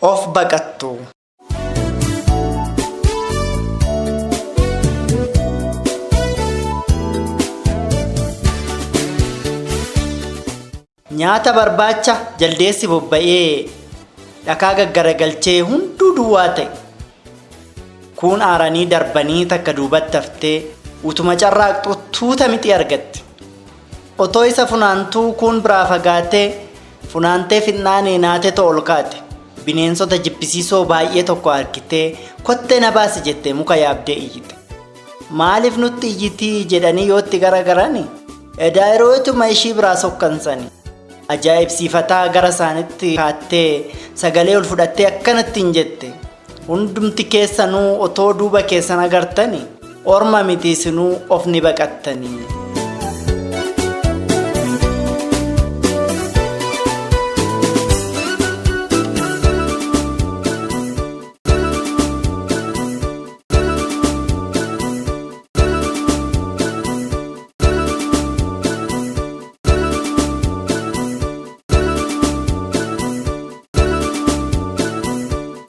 Of baqattu. Nyaata barbaacha jaldeessi bobba'ee dhakaa gaggaragalchee hunduu duwwaa ta'e. Kuun aaranii darbanii takka duubatti haftee utuma carraaqxuu tuuta mixii argatte. Otoo isa funaantuu kuun biraa fagaatee funaantee fixnaanii naateetoo ol kaate. Bineensota jibbisiisoo baay'ee tokko argitee kottee na baasi jettee muka yaabdee iyyite. Maaliif nutti iyyitii jedhanii yoo itti garagarani edaa yerootuma ishii biraa sokkansani. Ajaa'ibsiifataa gara isaanitti kaattee sagalee ol fudhattee akkanatti hin jette. Hundumti keessanuu otoo duuba keessan agartani orma miti isinuu of ni baqattanii.